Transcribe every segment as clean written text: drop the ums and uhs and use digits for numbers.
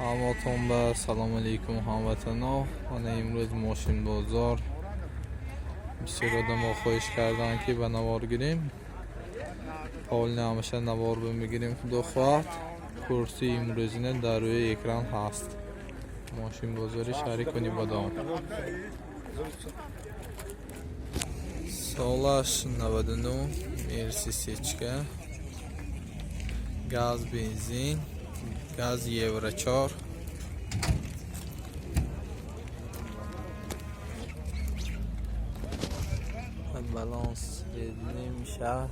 Ҳаматон ба салом алейкум, ҳамватано. Мана имрӯз мошинбозор. Бисёр одамо хоҳиш карданд, ки ба навор гирем. Ҳолни ҳамаша навор бимегирем, худо хоҳад. Курсии имрӯзина дар рӯи экран ҳаст. Мошинбозори шаҳри Конибодом. Солаш 99, Мерси сечка. Газ, бензин, газ Евро 4. Баланс средний мешавад.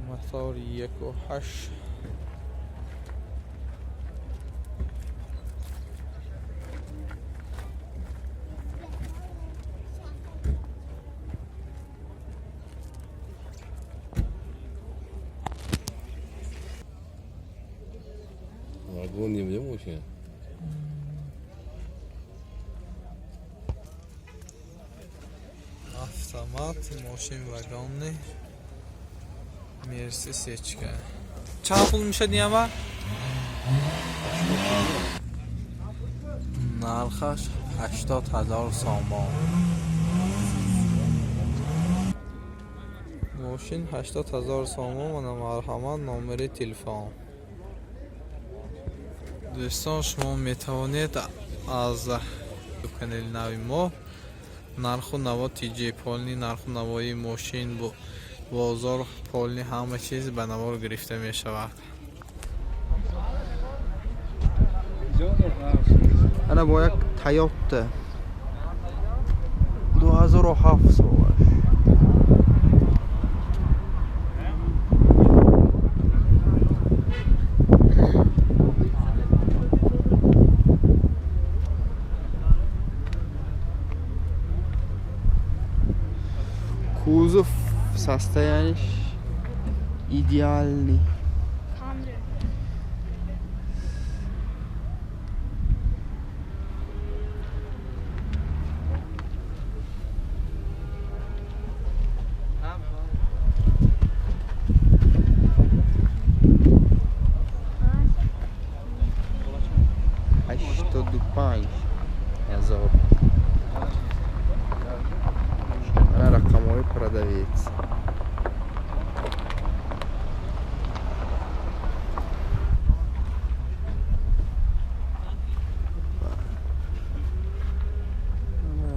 Мотор 1,8. Вагон не вообще. Автомат, мошин вагонный. Мерси сечка. Чанд пул мешад яма? Нархаш 80 000 сомон. Мошин 80 000 сомон, мана марҳамат, номери телефон. Дӯстон, шумо метавонед аз канали нави мо нарху наво тиҷи полный, нарху навои мошин, бозор, полный ҳама чиз ба навор гирифта мешавад. Ана бо як Тойота 2007 солаш. Кузов состояние идеальный. Камри. 85 000. Ана рақамҳои продавец. Ана.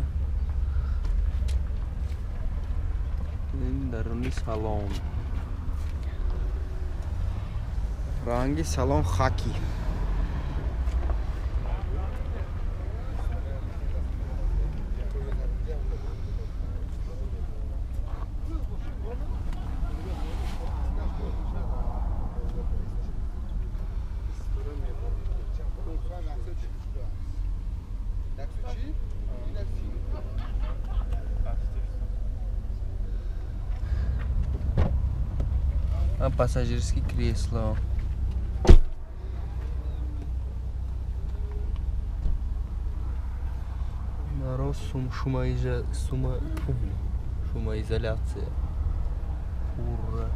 Ин даруни салон. Ранги салон хаки. А пассажирский кресло. Народ сум шумоиза сума фу, шумоизоляция. Ура.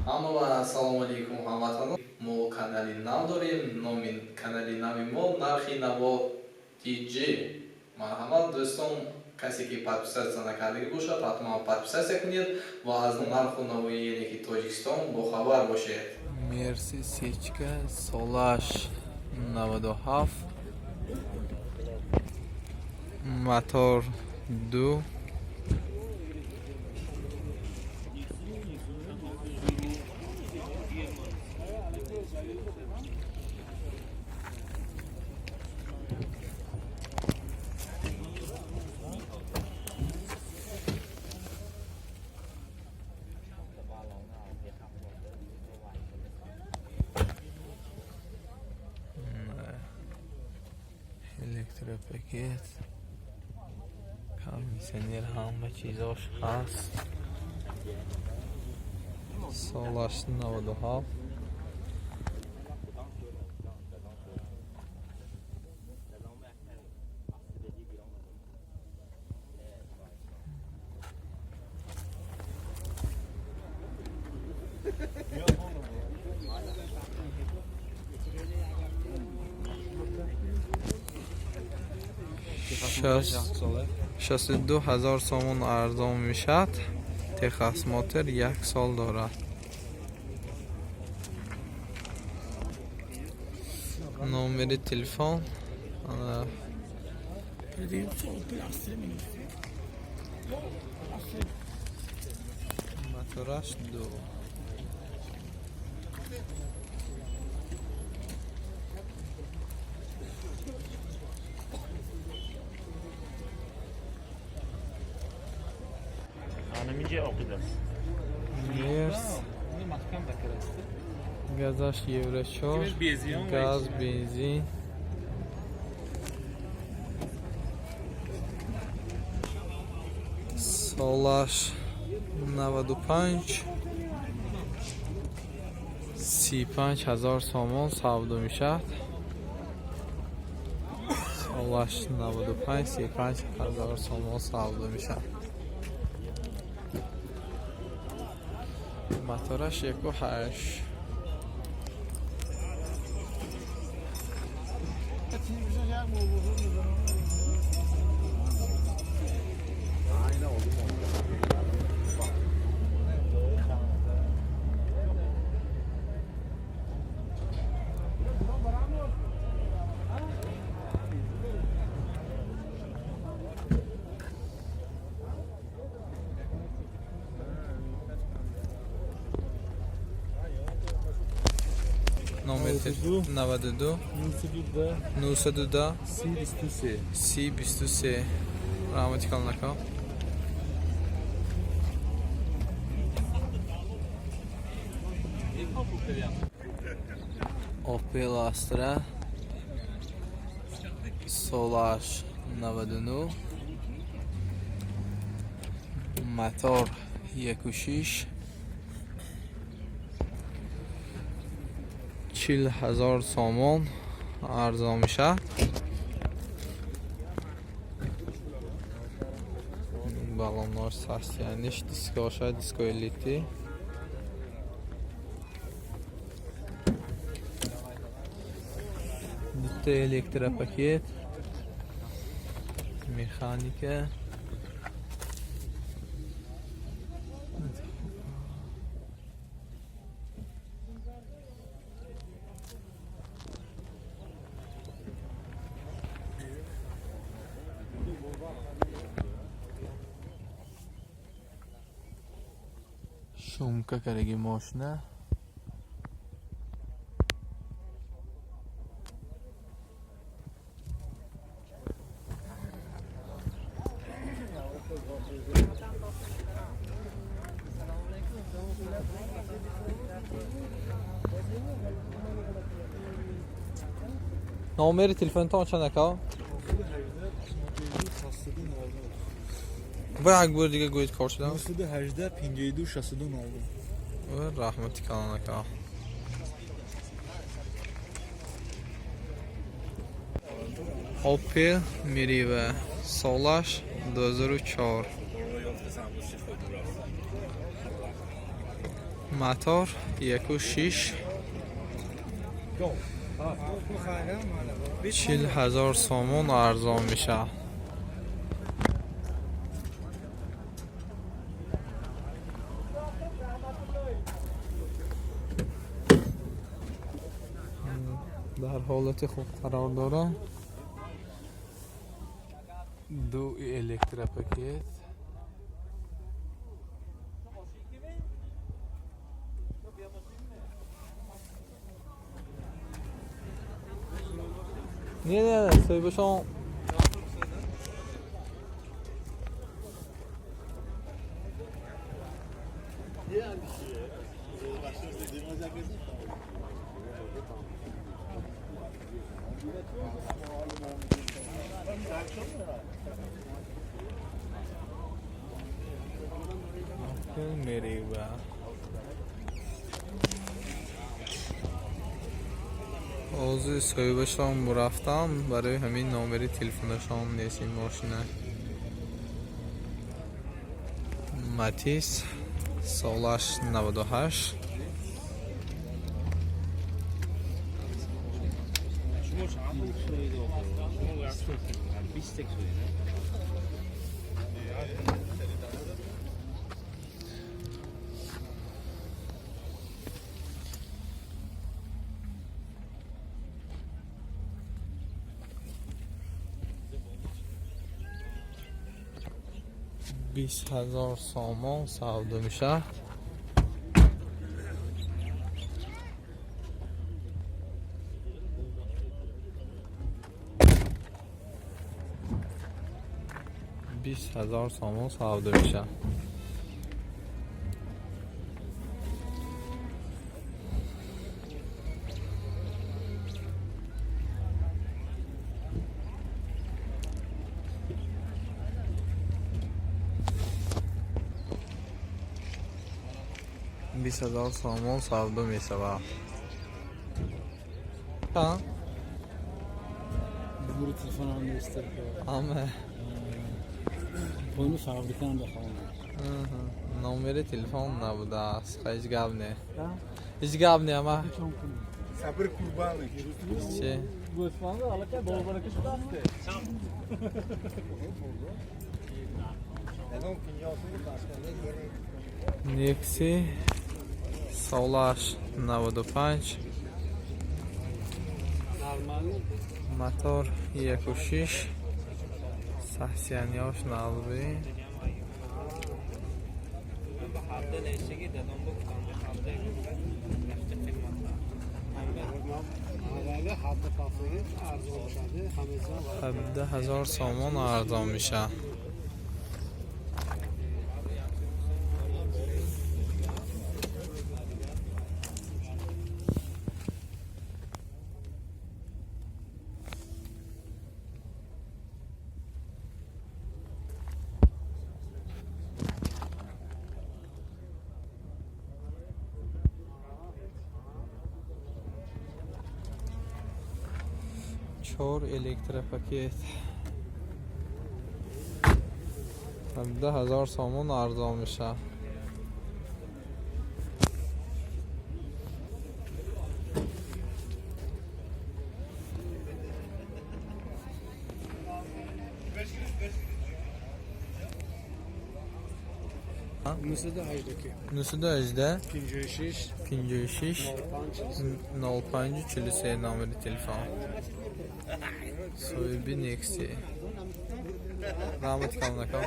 Ҳама ва ассалому алейкум, ҳамватанон. Мо канали нав дорем. Номи канали нави мо Нархи наво тж. Марҳамат, дӯстон, касе ки подписаться накардагӣ бошад, ҳатман подписаться кунед ва аз нарху навои, яъне ки Тоҷикистон, бохабар бошед. Мерси сечка, солаш 97, мотор 2. Электропакет, кондиционер, ҳама чизош ҳаст. Солаш 97. 62 000 сомон арзон мешавад. Техосмотр як сол дорад. Номери телефон ана. Мотораш ду. Anamинҷа оқид аст. Мерс. Газаш евро 4, газ, бензин. Солаш 95, 35 000 сомон савдо мешавад. Солаш 95, 35 000 сомон савдо мешавад. Мотораш 1,8. Номер 92 910 30 23. 30 23. Раҳмати калонака. Opel Astra, солаш 99, мотор 1,6, 40 000 сомон арзон мешавад. Баллонҳош состояниш, дискоша, дискои литый. Дутта электропакет, механика. Шумка караги мошина. Номери телефонтон чанд, ака? Ба як бор дига гӯед, кор шудам. 918 52 62 09. Раҳмати калон, ака. Opel Meriva, солаш 2004, мотор 1,6, 40 000 сомон арзон мешавад. Дар ҳолати хуб қарор дорад. Ду электропакет. Не, не, не, соҳибашон. Meriva. Ҳозир соҳибашон рафтан, барои ҳамин номери телефонашон нест ин мошина. Матиз, солаш 98. 20 000 сомон савдо мешавад. 20 000 сомон савдо мешавад. 20 000 сомон савдо мешавад. Номери телефонам нест. Ама Бону фабрикаам бахонам. Номери телефон набудааст. Ҳеҷ гап не. Ҳеҷ гап не, ама. Сабр Курбанович. Чи? Гӯсфанда аллакай болбарака шудааст. Некси, солаш 95, мотор 1,6, состояние ш налби. 17 000 сомон арзон мешавад. Чор электропакет 17 000 сомон арзон мешавад. 918. 56. 56 05 43 номери телефон. Соҳиби Некси. Раҳмати калон, ака.